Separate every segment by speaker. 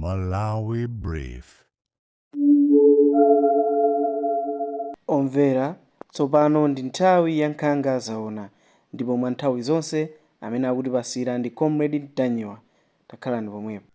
Speaker 1: Malawi Brief.
Speaker 2: Omvera, tsopano ndi nthawi ya Nkhanga Zaona, ndipo mwa nthawi zonse amene akutipasira ndi Comrade Ntanyiwa. Takhalani pomwepo.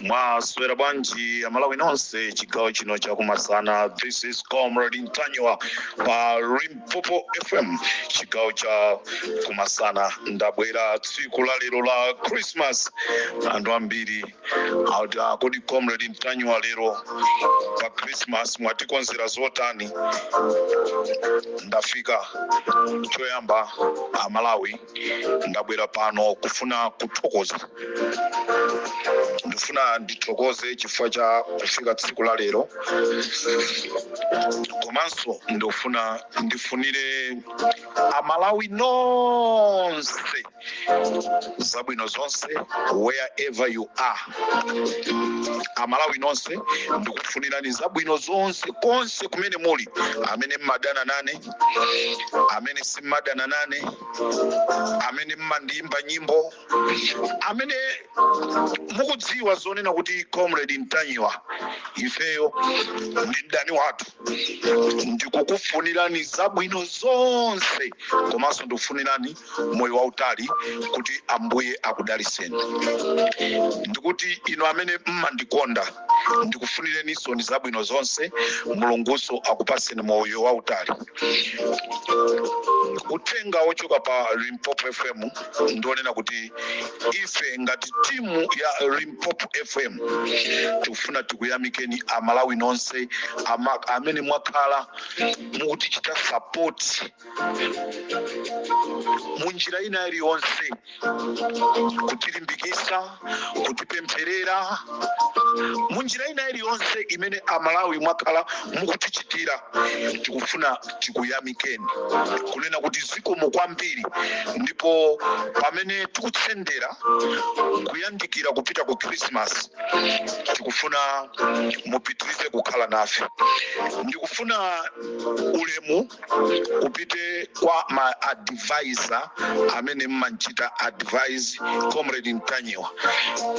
Speaker 3: Mwaswera bwanji Amalawi nonse chigawo chino chakumasana? This is Comrade Ntanyiwa pa Limpopo FM, chigawo cha kumasana. Ndabwera tsiku la lero la Christmas. Anthu ambiri akuti, "Ah, kodi Comrade Ntanyiwa lero pa Christmas mwatikonzera zotani?" Ndafika. Choyamba, Amalawi, ndabwera pano kufuna kuthokoza. Ndifuna ndithokoze chifukwa cha kufika tsiku la lero, komanso ndifuna ndifunire Amalawi nonse zabwino zonse wherever you are. Amalawi nonse, ndikufunirani zabwino zonse konse kumene muli, amene mmadana nane, amene simmadana nane, amene mmandiyimba nyimbo, amene mukudziwa zonena kuti Comrade Ntanyiwa ifeyo ndi mdani wathu. Ndikukufunirani zabwino zonse, komanso ndikufunirani moyo wautali kuti Ambuye akudaliseni. Ndikuti inu amene mmandikonda, ndikufunireninso ndi zabwino zonse, Mulungunso akupaseni moyo wautali. Uthenga wochoka pa Limpopo FM ndionena kuti ife ngati timu ya Limpopo FM tikufuna tikuyamikeni Amalawi nonse amene mwakhala mukutichita support munjira ina iliyonse, kutilimbikisa, kutipempherera, munjira ina iliyonse imene Amalawi mwakhala mukutichitira. Tikufuna tikuyamikeni kunena kuti zikomo kwambiri. Ndipo pamene tikutsendera kuyandikira kupita ku Christmas, tikufuna mupitirize kukhala nafe. Ndikufuna ulemu upite kwa ma advisor amene mmanchita advise Comrade Ntanyiwa.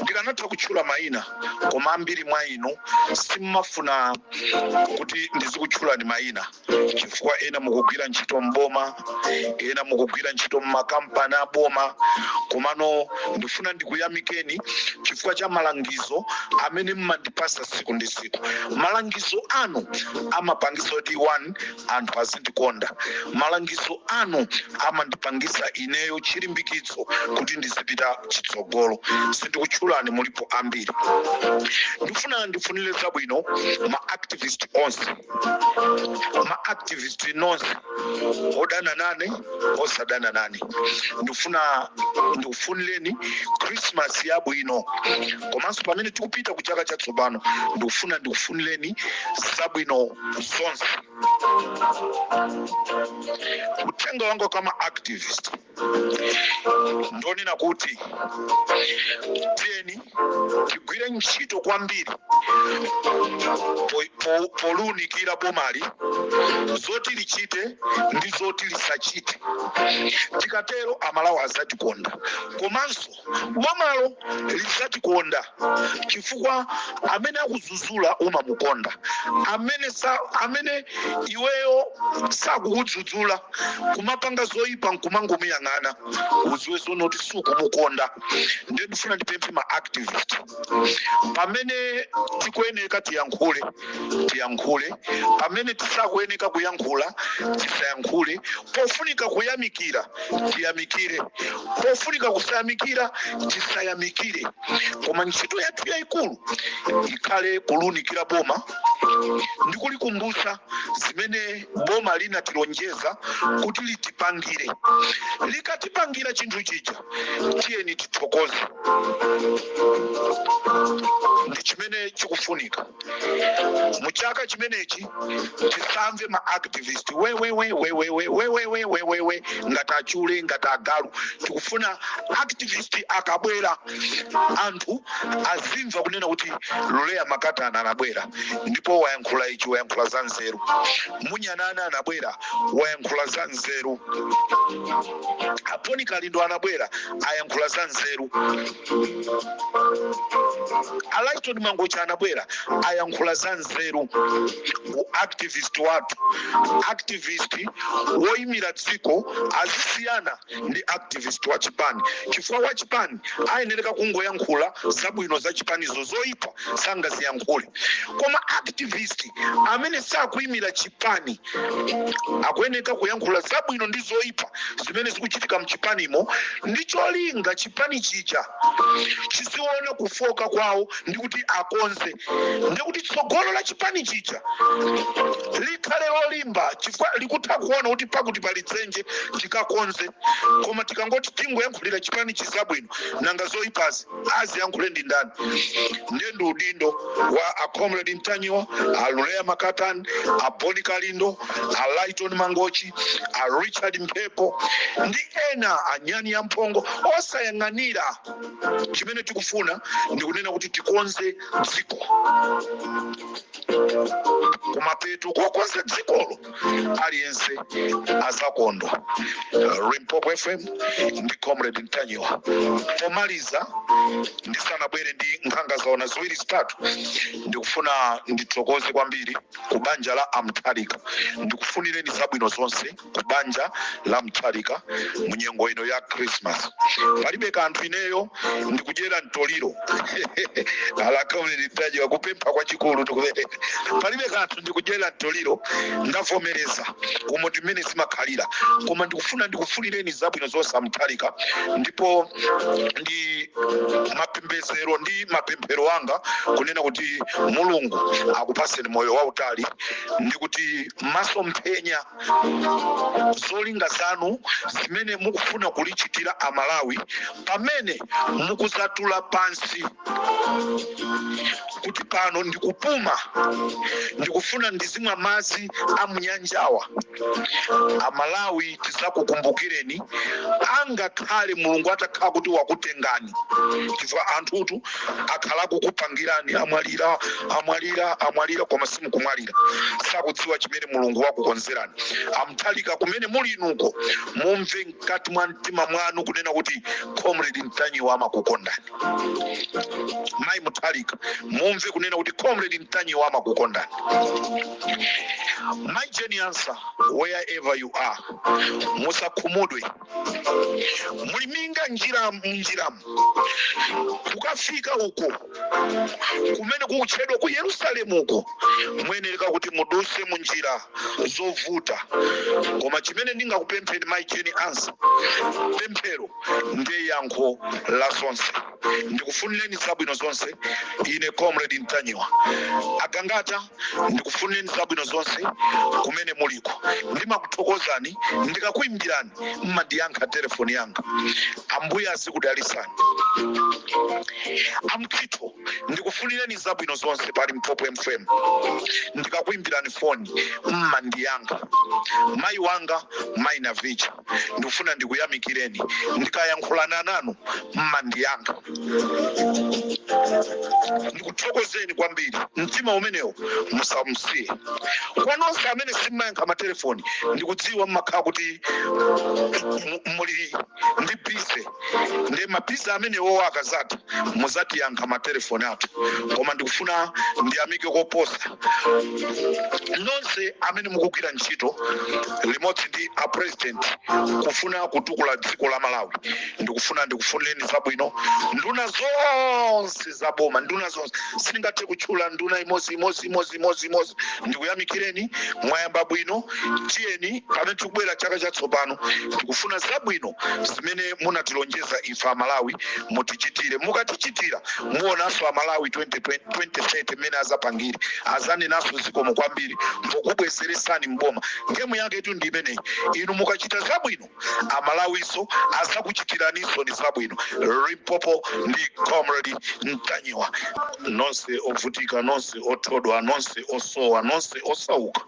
Speaker 3: Ndikanatha kutchula mayina, koma ambiri mwa inu simmafuna kuti ndizikutchulani mayina chifukwa ena mukugwira ntchito mboma, ena mukugwira ntchito mmakampani aboma. Komano ndifuna ndikuyamikeni chifukwa cha malangizo amene mmandipasa tsiku ndi tsiku. Malangizo anu amapangisa kuti one, anthu azindikonda. Malangizo anu amandipangisa ineyo chilimbikitso kuti ndizipita chitsogolo. Sindikutchulani, mulipo ambiri. Ndifuna ndifunire zabwino ma activist onse, ma activist nonse, odana nane, osadana nane. Ndifuna ndikufunireni Christmas yabwino, komanso pamene tikupita ku chaka chatsopano, ndikufuna ndikufunireni zabwino zonse. Uthenga wanga kama activist ndonena kuti tiyeni tigwire ntchito kwambiri polunikira bomali zoti lichite ndi zoti lisachite. Tikatero Amalawi azatikonda, komanso bomalo lizatikonda, chifukwa amene akudzudzula umamukonda. Amene iweyo sakukudzudzula kumapanga zoyipa nkumangomuyang'ana, udziwe zono kuti sukumukonda. Ndiye ndifuna ndipemphe ma activist, pamene tikuyeneka tiyankhule, tiyankhule; pamene tisakuyeneka kuyankhula, tisayankhule; pofunika kuyamikira, tiyamikire; pofunika kusayamikira, tisayamikire. Koma ntchito yathu yayikulu ikhale kulunikira boma. Ndikulikumbutsa zimene boma linatilonjeza kuti litipangire. Likatipangira chinthu chija, tiyeni tithokoze, ndi chimene chikufunika mu chaka chimenechi. Tisamve ma activist wewewe wewewe wewewe wewewe ngati achule, ngati agalu. Tikufuna activist akabwera, anthu azimva kunena kuti Luleya Makatana anabwera ndipo wayankhula ichi, wayankhula za nzeru. Munyanana anabwera, wayankhula za nzeru. Aponi Kalindo anabwera, ayankhula za nzeru. Alaiton Mangocha anabwera, ayankhula za nzeru. Activist wathu, activist woyimira dziko azisiyana ndi activist wa chipani, chifukwa wa chipani ayenereka kungoyankhula zabwino za chipanizo, zoyipa sangaziyankhule. Koma activist amene sakuyimira chipani akuyeneka kuyankhula zabwino ndi zoyipa zimene zikuchitika mchipanimo, ndi cholinga chipani chija chiziona kufoka kwawo ndi kuti akonze, ndi kuti tsogolo la chipani chija likhale lolimba, chifukwa likutha kuona kuti pakuti pali dzenje, tikakonze. Koma tikangoti tingoyankhulira chipani chizabwino, nanga zoyipazi aziyankhule ndi ndani? Ndiye ndi udindo wa a Comrade Ntanyiwa, a Luleya Makatan, a Boni Kalindo, a Lighton Mangochi, a Richard Mphepo ndi ena, anyani ya mphongo, osayang'anira. Chimene tikufuna ndikunena kuti tikonze dziko. Kumapeto kokonza dzikolo, aliyense azakondwa. Limpopo FM ndi Comrade Ntanyiwa. Pomaliza, ndisanabwere ndi nkhanga zaona ziwiri zitatu, ndikufuna ndithokoze kwambiri ku banja la Amtharika. Ndikufunireni zabwino zonse ku banja la Mtharika mu nyengo ino ya Christmas. Palibe kanthu, ineyo ndikudyera mtoliro ala Comrade Ntanyiwa, kupempha kwachikulu tikupereka. Palibe kanthu, ndikudyera mtoliro, ndavomereza umo ndimene zimakhalira. Koma ndikufuna ndikufunireni zabwino zonse Amtharika, ndipo ndi mapembedzero ndi mapemphero anga kunena kuti Mulungu akupaseni moyo wautali, ndi kuti masomphenya, zolinga zanu zimene mukufuna kulichitira Amalawi pamene mukuzatula pansi, kuti pano ndikupuma, ndikufuna ndizimwa madzi a mnyanjawa, Amalawi tizakukumbukireni angakhale Mulungu atakhala kuti wakutengani, chifukwa anthutu akhala akukupangirani amwalira, amwalira, amwalira, koma simukumwalira. Sakudziwa chimene Mulungu wakukonzerani. Amtharika, kumene muli inuko, mumve mkati mwa mtima mwanu kunena kuti Comrade Ntanyiwa amakukondani. Mayi Mutharika, mumve kunena kuti Comrade Ntanyiwa amakukondani. My Jane Ansah, wherever you are, musakhumudwe. Muli minga njira munjiramu kukafika uko kumene kukutchedwa ku Yerusalemu uko, muyenereka kuti muduse munjira zovuta. Koma chimene ndingakupempheni, Mayi Jane Ansah, pemphero ndiye yankho la zonse. Ndikufunireni zabwino zonse ine Comrade Ntanyiwa. Agangata, ndikufunireni zabwino zonse kumene muliko. Ndimakuthokozani, ndikakuimbirani mmandiyankha telefoni yanga. Ambuye azikudalisani. Amkhito, ndikufunireni zabwino zonse pali Limpopo FM. Ndikakuimbirani foni mmandiyankha. Mayi wanga, Mayi Navicha, ndikufuna ndikuyamikireni. Ndikayankhulana nanu mmandiyankha. Ndikuthokozeni kwambiri. Mtima umenewo musamusiye. Kwa nonse amene simmayankha matelefoni, ndikudziwa mmakhala kuti muli ndi busy, ndi ma busy amenewo akazati muzatiyankha matelefoni athu. Koma ndikufuna ndiyamike koposa nonse amene mukugwira ntchito limodzi ndi a President kufuna kutukula dziko la Malawi. Ndikufuna ndikufunireni zabwino, nduna zonse za aboma, nduna zonse. Sindingathe kutchula nduna imodzi imodzi imodzi imodzi imodzi. Ndikuyamikireni, mwayamba bwino. Tiyeni, pamene tikubwera chaka chatsopano, tikufuna zabwino zimene munatilonjeza ife Amalawi mutichitire. Mukatichitira, muonanso Amalawi 2020 2030 mmene azapangire, azanenanso zikomo kwambiri pokubwezeresani mboma. Ngemu yake tu ndi imeneyi. Inu mukachita zabwino, Amalawiso azakuchitiraninso ni zabwino. Limpopo ndi Comrade Ntanyiwa. Nonse ovutika, nonse othodwa, nonse osowa, nonse osauka,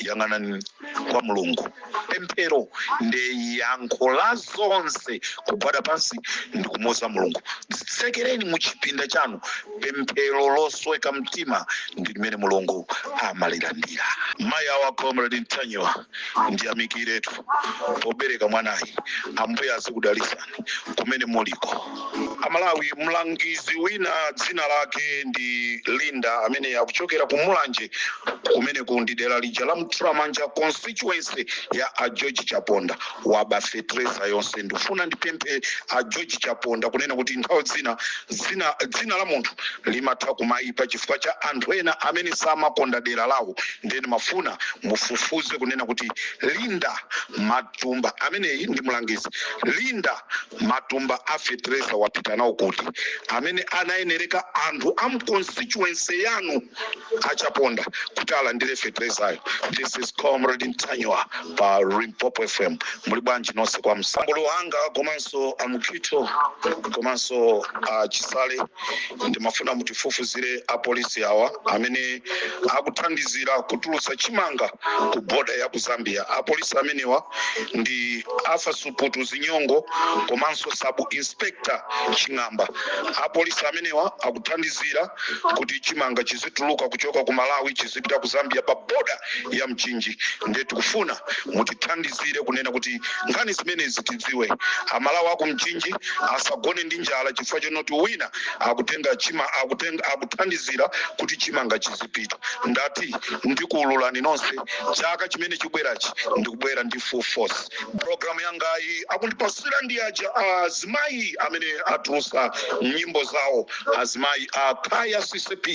Speaker 3: yang'anani kwa Mulungu. Pemphero ndi yankho la zonse. Kugwada pansi ndi kumuuza Mulungu, dzitsekereni mu chipinda chanu, pemphero losweka mtima ndi limene Mulungu amalilandira. Mayi awa, Comrade Ntanyiwa, ndiyamikiretu pobereka mwanayi. Ambuye azikudalisani kumene muliko. Amalawi, mlangizi wina dzina lake ndi Linda, amene akuchokera ku Mulanje, kumene ku ndi dera lija la Mthulamanja, constituency ya a George Chaponda, waba fetereza yonse. Ndifuna ndipemphe a George Chaponda kunena kuti nthawi zina dzina la munthu limatha kumayipa chifukwa cha anthu ena amene samakonda dera lawo. Ndeni mafuna mufufuze kunena kuti Linda, matumba ameneyi ndi mlangizi Linda, matumba a fetereza wapita nawo kuti, amene anayenereka anthu a mconstituency yanu aChaponda kuti alandire feterezayo? This is Comrade Ntanyiwa pa Limpopo FM. Muli bwanji nonse kwa Msambo Luhanga, komanso amukito, komanso Chisale? Ndimafuna mutifufuzire apolisi awa amene akuthandizira kutulutsa chimanga ku boda ya ku Zambia. Apolisi amenewa ndi Afa Suputu Zinyongo komanso Sub Inspector Ching'amba. Apolisi amenewa akuthandizira kuti chimanga chizituluka kuchoka ku Malawi chizipita ku Zambia pa boda ya Mchinji. Ndiye tikufuna mutithandizire kunena kuti nkhani zimenezi tidziwe. Amalawi aku Mchinji asagone ndi njala chifukwa chonoti wina akutenga chima akutenga akuthandizira kuti chimanga chizipita. Ndati ndikuwululani nonse, chaka chimene chibwerachi ndikubwera ndi full force. Programu yangayi akundipasira ndi aja azimayi amene atulusa nyimbo zawo, azimayi a Kaya CCP,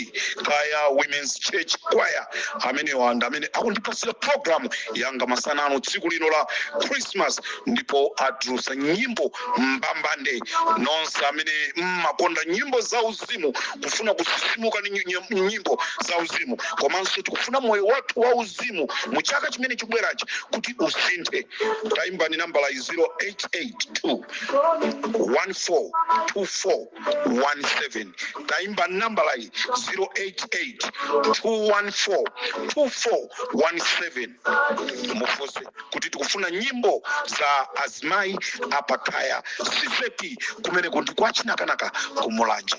Speaker 3: Kaya Women's Church Choir. Amenewa ndi amene akundipasira programu yanga masanano tsiku lino la Christmas, ndipo atulusa nyimbo mbambande. Nonse amene mmakonda nyimbo za uzimu, kufuna kusisimuka ndi nyimbo za uzimu, komanso tikufuna moyo wathu wa uzimu mu chaka chimene chikubwerachi kuti usinthe, tayimbani nambala 0882 142417. Taimba nambala iyi, 088 214 2417, mufunse kuti tikufuna nyimbo za azimayi apakaya CCP, kumene kuti kwachinakanaka kumulanje.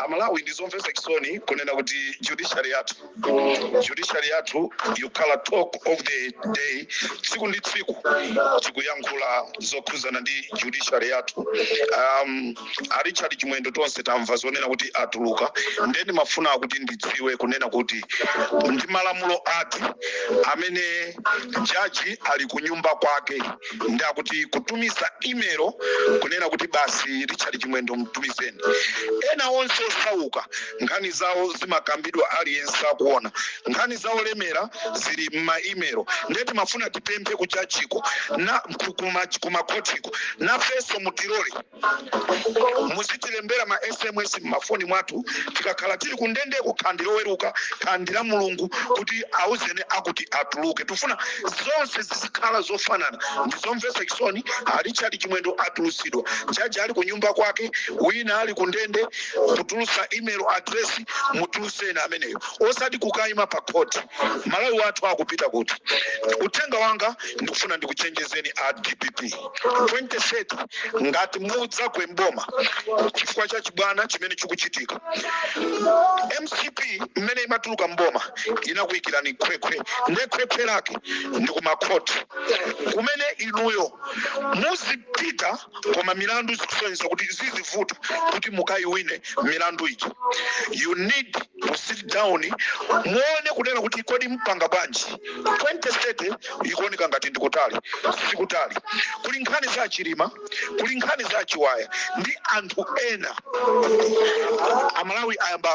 Speaker 3: Amalawi, ndizomvetsa chisoni kunena kuti judiciary yathu yukhala talk of the day. Tsiku ndi tsiku tikuyankhula zokhuzana ndi judiciary yathu. A Richard Chimwendo tonse tamva zonena kuti atuluka. Ndeni mafuna kuti ndidziwe kunena kuti ndi malamulo ati amene jaji ali kunyumba kwake ndi akuti kutumiza email kunena kuti basi, Richard Chimwendo mtumizeni? Ena onse osauka nkhani zawo zimakambidwa aliyense akuona, nkhani zaolemera zili mma email. Ndeti mafuna tipemphe kujajiko na kumakhotiko, nafenso mutilole muzitilembera ma SMS mmafoni mwathu tikakhala tili kundendeko, khandi loweruka, khandi la Mulungu, kuti auzene akuti atuluke. Tifuna zonse zizikhala zofanana. Ndizomvetsa chisoni, a Richard Chimwendo atulusidwa, jaji ali kunyumba kwake, wina ali kundende. Kutulusa email address, mutuluseni ameneyo, osati kukayima pa khoti. Malawi wathu akupita kuti? Uthenga wanga, ndikufuna ndikuchenjezeni a DPP, 2030 ngati mudzagwe mboma chifukwa cha chibwana chimene chikuchitika, MCP mmene imatuluka mboma inakuyikirani khwekhwe, nde khwekhwe lake ndi kumakhoti kumene inuyo muzipita, koma milandu zikusonyeza kuti zizivuta kuti mukayiwine milandu iji. You need to sit down, muone kunena kuti kodi mpanga bwanji? 2030 ikuoneka ngati ndikutali, sikutali. Kuli nkhani za Chilima, kuli nkhani za Chiwaya ndi anthu ena. Amalawi ayamba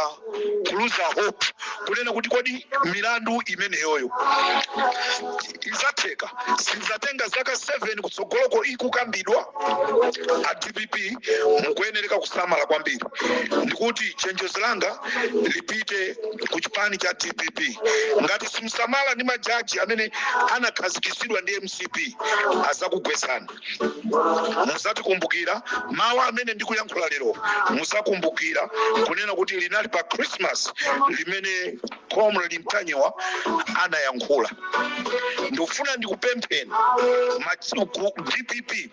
Speaker 3: kuluza hope kunena kuti kodi milandu imeneyoyo izatheka? Sizatenga zaka 7 kutsogoloko ikukambidwa. A DPP mukuyenereka kusamala kwambiri. Ndikuti chenjezo langa lipite ku chipani cha DPP: ngati simsamala ndi majaji amene anakhazikitsidwa ndi MCP, azakugwetsani. Muzatikumbukira mawu amene ndikuyankhula lero. Muzakumbukira kunena kuti linali pa Christmas limene Comrade Mtanyiwa anayankhula. Ndikufuna ndikupempheni ku DPP,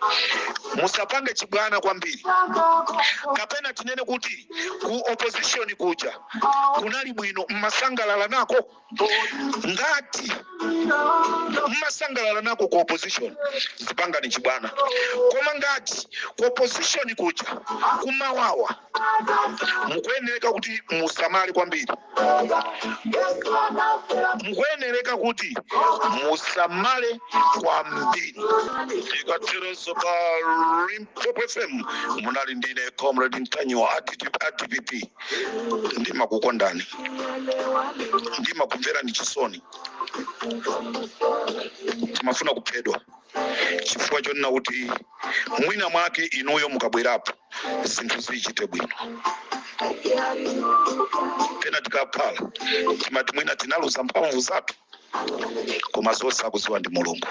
Speaker 3: musapange chibwana kwambiri, kapena tinene kuti ku opposition kuja kunali bwino, mmasangalala nako. Ngati mmasangalala nako ku opposition, zipangani chibwana. Koma ngati ku opposition kuja kumawawa, mukuyenereka kuti musamale kwambiri, mukuyenereka kuti musamale kwambiri. Ikaterenso pa Limpopo FM munali ndine Comrade Mtanyiwa. A DPP, ndimakukondani, ndimakumverani chisoni. Timafuna kuphedwa chifukwa chonena kuti mwina mwake inuyo mukabwerapo zinthu zichite bwino. Pena tikakhala timati mwina tinaluza mphamvu zathu, koma zonse akuziwa ndi Mulungu.